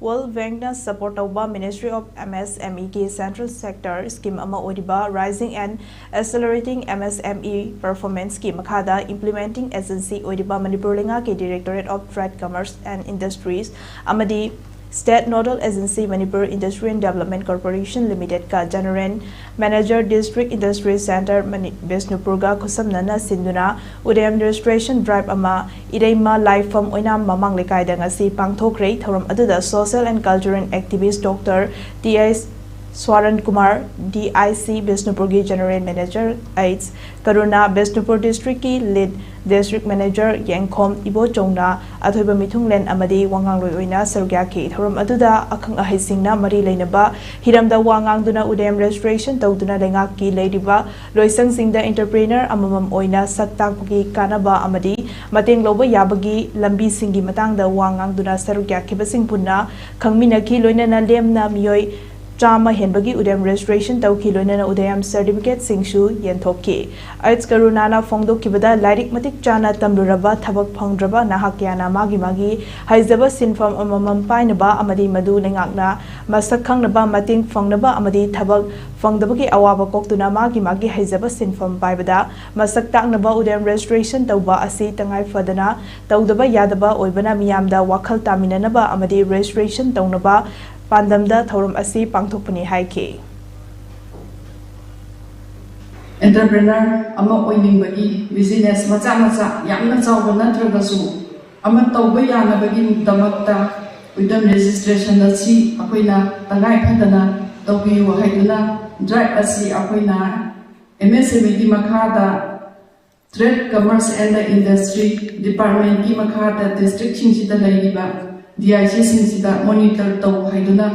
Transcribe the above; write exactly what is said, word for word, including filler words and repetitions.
World Bankꯅ support ꯇꯧꯕ Ministry of MSMEꯒꯤ central sector scheme ꯑꯃ ꯑꯣꯏꯔꯤꯕ Raising and Accelerating MSME Performanceꯀꯤ ꯃꯈꯥꯗ implementing agency ꯑꯣꯏꯔꯤꯕ ꯃꯅꯤꯄꯨꯔ ꯂꯩꯉꯥꯛꯀꯤ Directorate of Trade, Commerce and Industries ꯑꯃꯗꯤ State Nodal Agency Manipur Industry and Development Corporation Limitedꯀ General Manager District Industry Centre ꯕꯤꯁꯅꯨꯄꯨꯔꯒ ꯈꯨꯠꯁꯝꯅꯅ ꯁꯤꯟꯗꯨꯅ ꯎꯗꯌꯝ registration drive ꯑꯃ ꯏꯔꯩꯃ ꯂꯥꯏꯐꯝ ꯑꯣꯏꯅꯥꯝ ꯃꯃꯥꯡ ꯂꯩꯀꯥꯏꯗ ꯉꯁꯤ ꯄꯥꯡꯊꯣꯛꯈ꯭ꯔꯦ꯫ ꯊꯧꯔꯝ ꯑꯗꯨꯗ social and cultural activist Doctor T I ꯁ꯭ꯋꯥꯔꯟ Kumar, D I C ꯕꯤꯁꯅꯨꯄꯨꯔꯒꯤ General Manager H ꯀꯔꯨꯅꯥ, Bishnupur Districtꯀꯤ Lead District Manager ꯌꯦꯡꯈꯣꯝ ꯏꯕꯣꯆꯧꯅ ꯑꯊꯣꯏꯕ ꯃꯤꯊꯨꯡꯂꯦꯟ ꯑꯃꯗꯤ ꯋꯥꯉꯥꯡꯂꯣꯏ ꯑꯣꯏꯅ ꯁꯔꯨꯛ ꯌꯥꯈꯤ꯫ ꯊꯧꯔꯝ ꯑꯗꯨꯗ ꯑꯈꯪ ꯑꯍꯩꯁꯤꯡꯅ ꯃꯔꯤ ꯂꯩꯅꯕ ꯍꯤꯔꯝꯗ ꯋꯥ ꯉꯥꯡꯗꯨꯅ ꯎꯗꯌꯝ registration ꯇꯧꯗꯨꯅ ꯂꯩꯉꯥꯛꯀꯤ ꯂꯩꯔꯤꯕ ꯂꯣꯏꯁꯪꯁꯤꯡꯗ entrepreneur ꯑꯃꯃꯝ ꯑꯣꯏꯅ ꯁꯛ ꯇꯥꯛꯄꯒꯤ ꯀꯥꯟꯅꯕ ꯑꯃꯗꯤ ꯃꯇꯦꯡ ꯂꯧꯕ ꯌꯥꯕꯒꯤ ꯂꯝꯕꯤꯁꯤꯡꯒꯤ ꯃꯇꯥꯡꯗ ꯋꯥ ꯉꯥꯡꯗꯨꯅ ꯁꯔꯨꯛ ꯌꯥꯈꯤꯕꯁꯤꯡ ꯄꯨꯟꯅ ꯈꯪꯃꯤꯟꯅꯈꯤ꯫ ꯂꯣꯏꯅꯅ ꯂꯦꯝꯅ ꯃꯤꯑꯣꯏ ꯆꯥꯝꯃ ꯍꯦꯟꯕꯒꯤ ꯎꯗꯌꯝ registration ꯇꯧꯈꯤ꯫ ꯂꯣꯏꯅꯅ ꯎꯗꯌꯝ certificateꯁꯤꯡꯁꯨ ꯌꯦꯟꯊꯣꯛꯈꯤ꯫ ꯑꯩꯆ ꯀꯔꯨꯅꯥꯅ ꯐꯣꯡꯗꯣꯛꯈꯤꯕꯗ, ꯂꯥꯏꯔꯤꯛ ꯃꯇꯤꯛ ꯆꯥꯅ ꯇꯝꯂꯨꯔꯕ ꯊꯕꯛ ꯐꯪꯗ꯭ꯔꯕ ꯅꯍꯥ ꯀꯌꯥꯅ ꯃꯥꯒꯤ ꯃꯥꯒꯤ ꯍꯩꯖꯕ ꯁꯤꯟꯐꯝ ꯑꯃꯃꯝ ꯄꯥꯏꯅꯕ ꯑꯃꯗꯤ ꯃꯗꯨ ꯂꯩꯉꯥꯛꯅ ꯃꯁꯛ ꯈꯪꯅꯕ ꯃꯇꯦꯡ ꯐꯪꯅꯕ ꯑꯃꯗꯤ ꯊꯕꯛ ꯐꯪꯗꯕꯒꯤ ꯑꯋꯥꯕ ꯀꯣꯛꯇꯨꯅ ꯃꯥꯒꯤ ꯃꯥꯒꯤ ꯍꯩꯖꯕ ꯁꯤꯟꯐꯝ ꯄꯥꯏꯕꯗ ꯃꯁꯛ ꯇꯥꯛꯅꯕ ꯎꯗꯌꯝ registration ꯇꯧꯕ ꯑꯁꯤ ꯇꯉꯥꯏ ꯐꯗꯅ ꯇꯧꯗꯕ ꯌꯥꯗꯕ ꯑꯣꯏꯕꯅ ꯃꯤꯌꯥꯝꯗ ꯋꯥꯈꯜ ꯇꯥꯃꯤꯟꯅꯅꯕ ꯑꯃꯗꯤ registration ꯇꯧꯅꯕ ꯄꯥꯟꯗꯝꯗ ꯊꯧꯔꯝ ꯑꯁꯤ ꯄꯥꯡꯊꯣꯛꯄꯅꯤ ꯍꯥꯏꯈꯤ꯫ Entrepreneur ꯑꯃ ꯑꯣꯏꯅꯤꯡꯕꯒꯤ business ꯃꯆꯥ ꯃꯆꯥ ꯌꯥꯝꯅ ꯆꯥꯎꯕ ꯅꯠꯇ꯭ꯔꯒꯁꯨ ꯑꯃ ꯇꯧꯕ ꯌꯥꯅꯕꯒꯤꯗꯃꯛꯇ ꯎꯗꯌꯝ registration ꯑꯁꯤ ꯑꯩꯈꯣꯏꯅ ꯇꯉꯥꯏ ꯐꯗꯅ ꯇꯧꯕꯤꯌꯨ ꯍꯥꯏꯗꯨꯅ drive ꯑꯁꯤ ꯑꯩꯈꯣꯏꯅ MSMEꯒꯤ ꯃꯈꯥꯗ Trade, Commerce and Industry Departmentꯀꯤ ꯃꯈꯥꯗ districtꯁꯤꯡꯁꯤꯗ ꯂꯩꯔꯤꯕ DICꯁꯤꯡꯁꯤꯗ monitor ꯇꯧ ꯍꯥꯏꯗꯨꯅ